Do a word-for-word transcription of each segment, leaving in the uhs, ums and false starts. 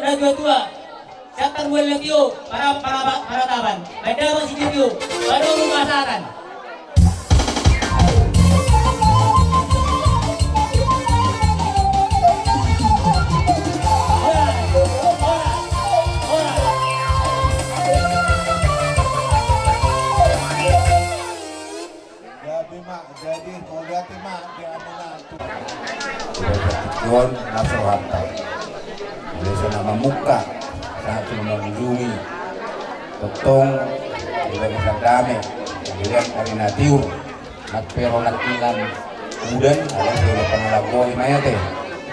Natuatua, sian tarbual na tio, para, para, paratapan. Baen damang sitio, baru rumah satan. Gabe ma, jadi mauliate ma di hamuna. Tuhan na so hata. Jadi so na mamungka, sahat so na mangujungi. Tongtong, di bagasan dame, di bagasan ari na tiur, nang pe ro nangkinan udan, ala so na pangalagoi ma i ate.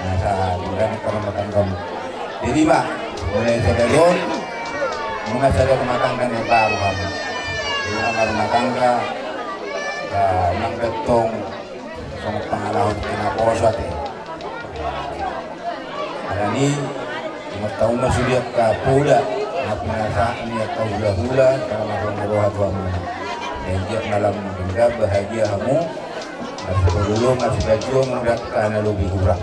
Nasa udan di rumah tanggamu. Jadi ma, mulai sadari on, nunga sada rumah tangga na baru hamu. Jadi nunga rumah tangga, nang pe tong, songon pangalaho di tinaposo ate. Alani, ingot hamu ma sude angka poda, na pinasahat ni angka hulahula, sahat ma songon roha tu hamu. Anggiat ma lam denggan bahagia hamu, na sipolulung, na sipajuang, molo angka na lobi hurang.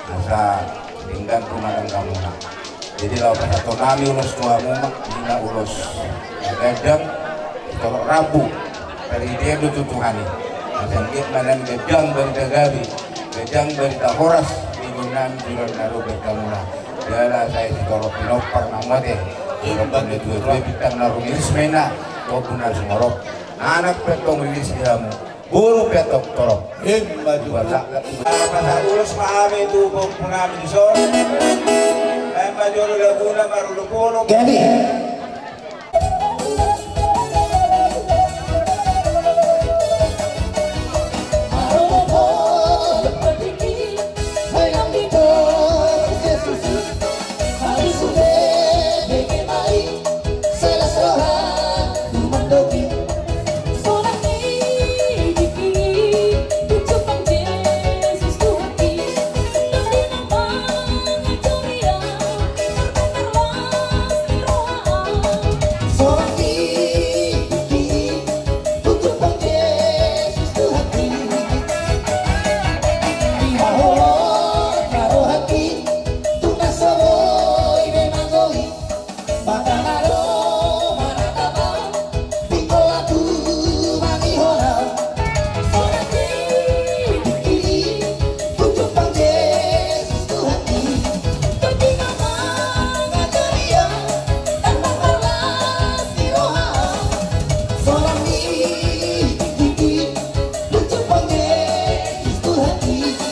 Asa denggan rumah tanggamuna. Jadi laho pasahaton nami ulos tu hamu ma, ninna ulos na ganjang, sitorop rambu, parhitean do tu Tuhan i. Asa anggiat ma nang ganjang barita gabe, ganjang barita horas, di ngolunami di ulaon na ro baen hamuna. Jala sai sitorop pinompar ma hamu ate. Sitorop na tuatua, bintang na rumiris ma inna, tobu na sumorop. Anak pe tong riris di hamu. Boru pe tong torop. Ima tutu. Pasahat ulos ma hami tu pahompunami dison. Ima jolo laguna marolopolop. Jadi.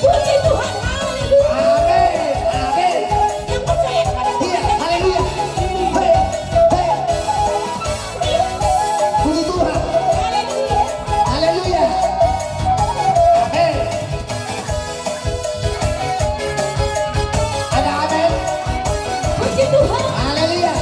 Puji Tuhan, haleluya. Amin, amin. Yang percaya kepada Tuhan. Iya, haleluya. Hei, hei. Puji Tuhan. Haleluya. Haleluya. Amin. Ada amin? Puji Tuhan. Haleluya.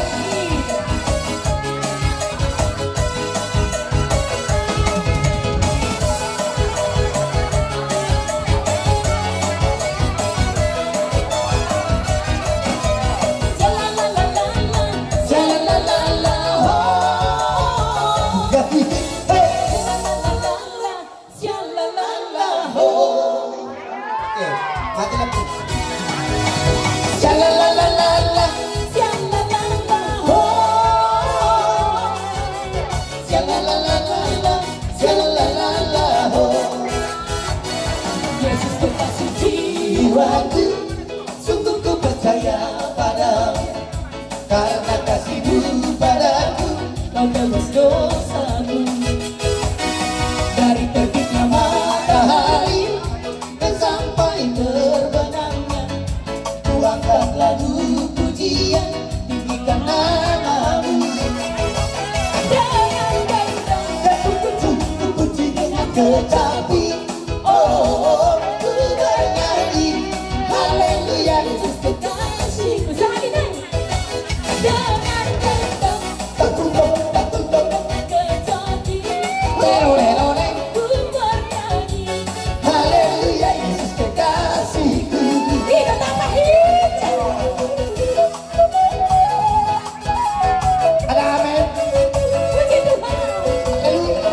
Yesus kekasih jiwaku, sungguh ku percaya padamu. Karena kasih-Mu padaku, Kau tebus dosaku. Dari terbitnya matahari dan sampai terbenamnya, ku angkat lagu pujian, tinggikan nama-Mu. Dengan gembira ku puji, ku puji dengan kecapi. Oh, ku bernyanyi, haleluya, Yesus kekasihku. Sekali lagi. Haleluya, Yesus kekasihku. Ada amin? Puji Tuhan. Haleluya.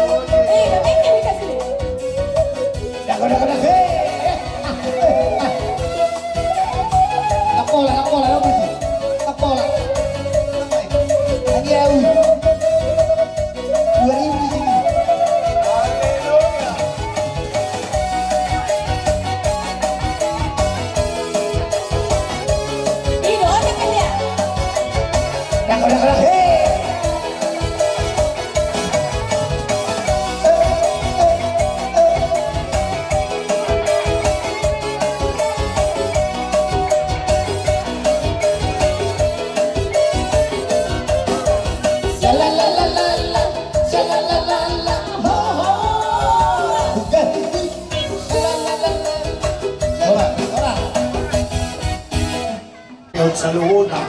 Saluhutna,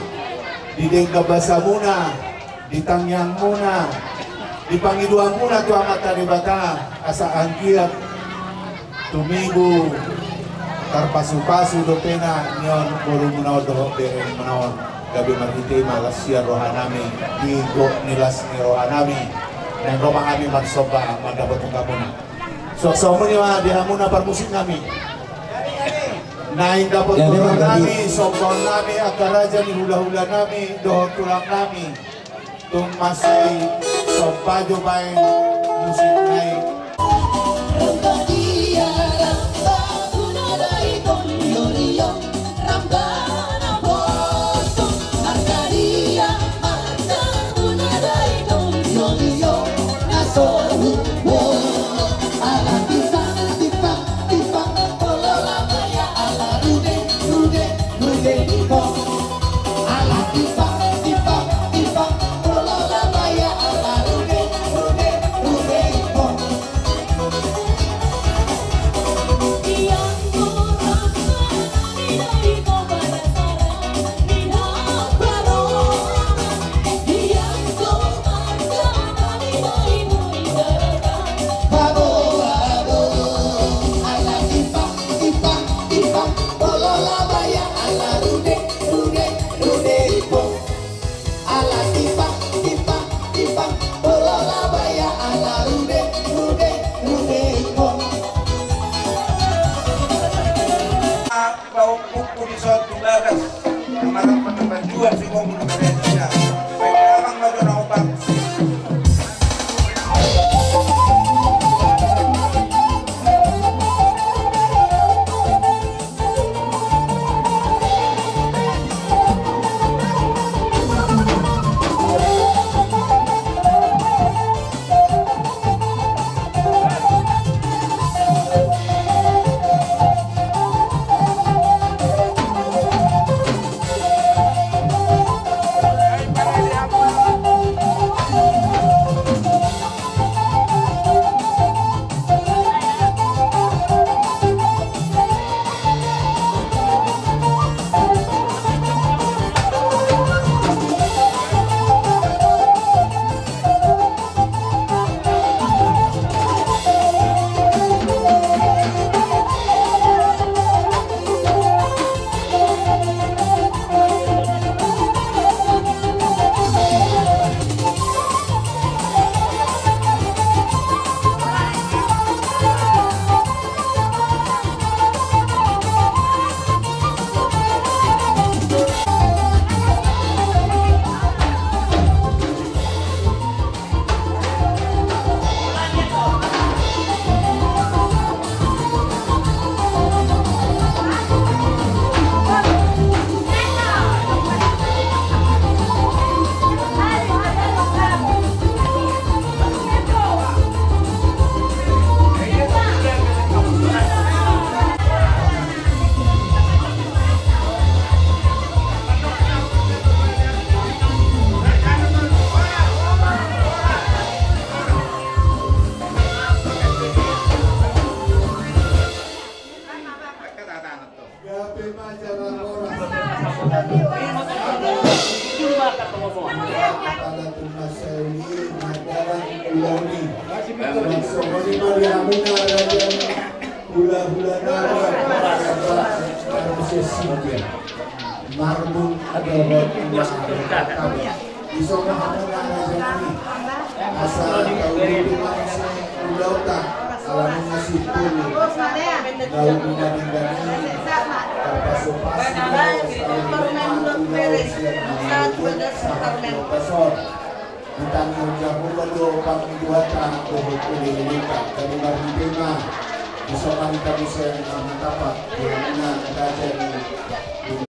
di denggan basamuna, di tangiangmuna, di pangidoanmuna tu Amanta Debata, asa anggiat tumibu tarpasupasu dope na nion borumuna on dohot beremuna on, gabe marhite i ma las ni rohanami, di gok ni las ni rohanami, naeng ro ma hami marsomba mandapothon hamuna. Suang songon i ma di hamuna parmusiknami. Naeng dapothon nami, sombahonnami, angka raja ni hulahulanami dohot tulangnami. Tung mansai somba jo baen musik na i. Bawa buku di suatu bagas. Kemarin pertemuan jual si ngomong. Baik, abang mau jual obat. Gabe ma jala horas. Pada tunas saya ini, madalan ulaon i. Songon i ma di hamuna raja ni hulahula na ro, marga Sindia. Marbun dohot na. Di son ma hamuna raja nami. Asa tauliti ma muse ulaonta, ala nunga simpul na umina denggan i, tarpasupasu do saluhutna ulaon sian na umina denggan i. Di tangan Jahowa do pangidoanta dohot uleulenta. Jadi marhite ma, di son ma hita muse marmartabat di hamuna raja ni